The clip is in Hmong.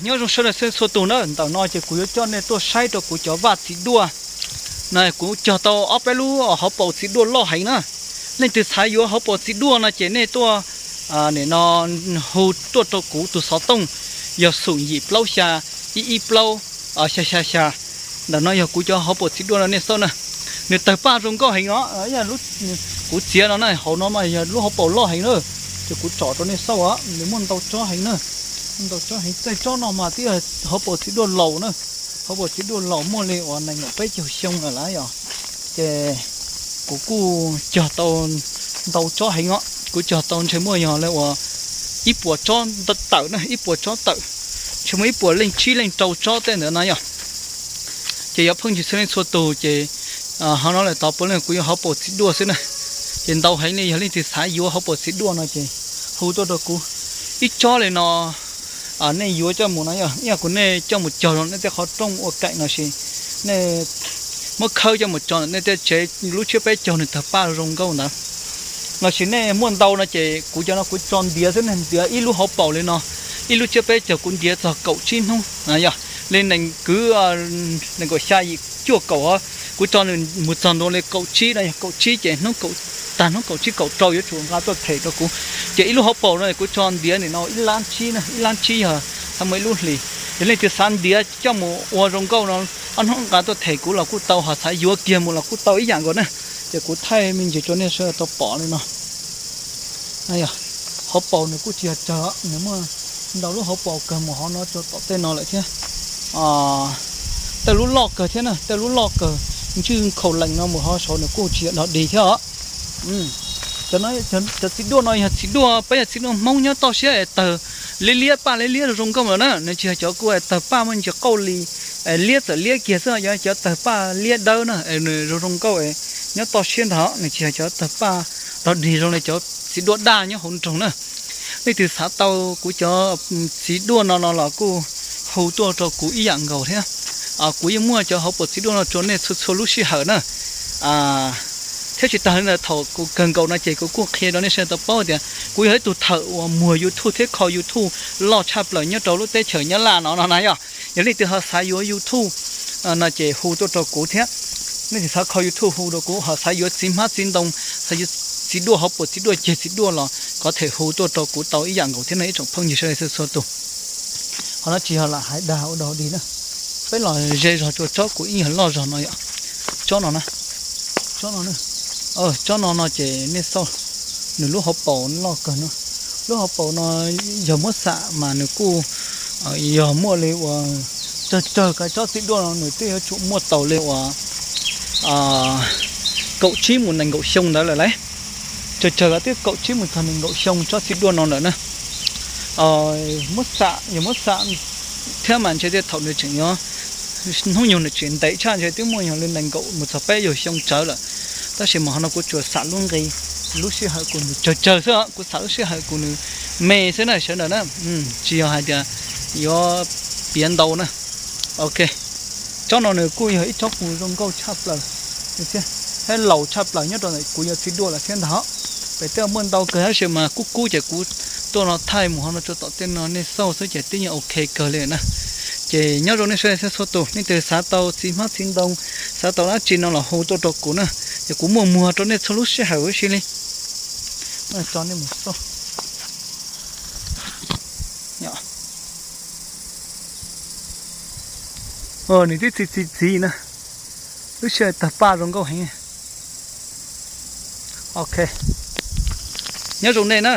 Nyob zoo sawv daws txhua tus na, ntawm no ces kuv yuav coj nej tuaj saib rau kuv cov vaj txiv duaj. No kuv cog tau ob peb lub hauv paus txiv duaj loj heev na. Leej twg xav yuav hauv paus txiv duaj no ces nej tuaj, nim no hu tuaj rau kuv tus xov tooj yog xoom yim plaub xya ib ib plaub xya xya xya. Ntawm no yog kuv cov hauv paus txiv duaj no nej xauj na. Nws tawg paj zoo nkauj heev os. Kuv txiav no na, hauv no mas yog lub hauv paus loj heev na. Ces kuv tsom rau nej xauj os, nws muaj ntau tsob heev na. Muaj ntau tsob heev, tej tsob no mas twb yog hauv paus txiv duaj laus na. Hauv paus txiv duaj laus muaj li uas nees nkaum peb caug xyoo lawm lawm yom. Ces kuv kuj cog tau ntau tsob heev os, kuv cog tau ntshe muaj yog li uas ib puas tsob tawm na, ib puas tsob tawm, ntshe muaj ib puas leej tsib leej rau tsob tej ntawd na yom. Ces yuav phooj ywg txhua leej txhua tus ces hauv no lawm tod puav leej kuv yuav hauv paus txiv duaj xwb na. Ces ntau heev li, yog leej twg xav yuav hauv paus txiv duaj no ces hu tuaj rau kuv. Ib tsob li no nej yuav coj mus no yog ib yam kuv nej coj mus cog rau nej tej qhov rooj ua kaim no sis nej muab khawb coj mus tso nej tej tsev lub tsiab peb caug nws tawg paj zoo nkauj ntawd. Los sis nej muaj ntau no ces kuv cov no kuv tso ntiav xwb ne, ntiav ib lub hauv paus li no, ib lub tsiab peb caug kuv ntiav txog kaum tsib hnub yog li nees kwv nees nkaum xya yim cuaj kaum, kuv tso nws mus txog ntua li kaum tsib no, yog kaum tsib ces hnub, tag hnub kaum tsib kaum rau yuav tsum nqa tuaj them rau kuv. Ces ib lub hauv paus no kuv tso ntiav nim no ib lab tsib na, ib lab tsib yog tau muaj ib lub hlis. Yog leej twg xav ntiav coj mus ua zoo nkauj no, ob hnub nqa tuaj them kuv los kuj tau, ho xav yuav kiag mus los kuj tau ib yam nkaus na. Ces kuv thaij me ntsis rau nej sawv daws tau pom li no. Hauv paus nws kuj tsis yog tsawg, nws muaj ntau lub hauv paus kawg mus hauv no tsuas tom tej no lawm thiab. Tej lub loj kawg thiab na, tej lub loj kawg, ntswj nkhaus lees no mus hauv saud nws kuj tsis yog dog dig thiab os. Cov txiv duaj no yog txiv duaj, peb yog txiv duaj Hmoob nyob toj siab es tawg liab liab paj liab liab zoo nkauj lawm na, nws tsis yog cov kuj tawg paj muaj ntsis qauj li, liab txawm liab kiag xwb, yog cov tawg paj liab dawb na, nws zoo zoo nkauj nyob toj siab ntag, nws tsis yog cov tawg paj dog dig zoo li cov txiv duaj daj nyob hauv nroog na. Leej twg xav tau kuv cov txiv duaj no no los kuj hu tuaj rau kuv ib yam nkaus thiab. Kuv yeej muaj cov hauv paus txiv duaj no rau nej txhua txhua lub sij hawm na. Thiab tsis tas li ntawd, thaum kuv kawg nkaus no ces kuv kuj qhia rau nej sawv daws tau paub tias kuv yog ib tug thawm uas muag YouTube thiab kho YouTube loj tshaj plaws nyob rau lub teb chaws Nyab Laj no no na yog. Yog leej twg ho xav yuav YouTube no ces hu tuaj rau kuv thiab. Leej twg xav kho YouTube hu rau kuv, ho xav yuav txiv hmab txiv ntoo, xav yuav txiv duaj hauv paus txiv duaj ceg txiv duaj los có thể hu tuaj rau kuv tau ib yam nkaus thiab no ib tsoom phooj ywg sawv daws txhua txhua tus. Qhov no tsis yog lam hais dag ua dog dig na. Peb los ze zog rua tsob kuv ib nyuag loj zog no yom. Tsob no na, tsob no na, tsob no no ces nej xauj, nws lub hauv paus loj kawg no. Lub hauv paus no yog muab xam mas nws kuj yog muaj li uas, tsawg tsawg kav tsob txiv duaj no nws twb yuav tsum muaj tau li uas kaum tsib mus nees nkaum xyoo ntawd lawm lauj. Tsawg tsawg kav twb kaum tsib mus txog nees nkaum xyoo tsob txiv duaj no lawm na. Muab xam, yog muab xam thiab mas ntshe tej thaum nws tseem yuav, hnub nyoog nws tseem ntev tshaj ntshe twb muaj yog li nees nkaum mus txog peb caug xyoo tsawv lawm. Tab sis mas qhov no kuv tsuas xam lub nqi, lub sij hawm kuv nws tsawg tsawg xwb, kuv xam lub sij hawm kuv nws me xwb na sawv daws na. Tsis yog hais tias yuav piav ntau na. Ok, tsob no nws kuj yog ib tsob kuj zoo nkauj tshaj plaws thiab, laus tshaj plaws nyob rau ntawm kuv yuav txiv duaj lawm thiab ntag. Pem tej muaj ntau kawg tab sis mas kub kub ces kuv tuaj no thaij mus hauv no rau tom tej no nej xauj xwb ces twb yeej ok kawg li na. Ces nyob zoo nej sawv daws txhua tus, leej twg xav tau txiv hmab txiv ntoo, xav tau dab tsi no los hu tuaj rau kuv na, ces kuv muaj muag rau nej txhua lub sij hawm huv si li. Nws twb txi txiv txiv na, lub sij hawm tawg paj zoo nkauj heev. Ok, nyob zoo nej na.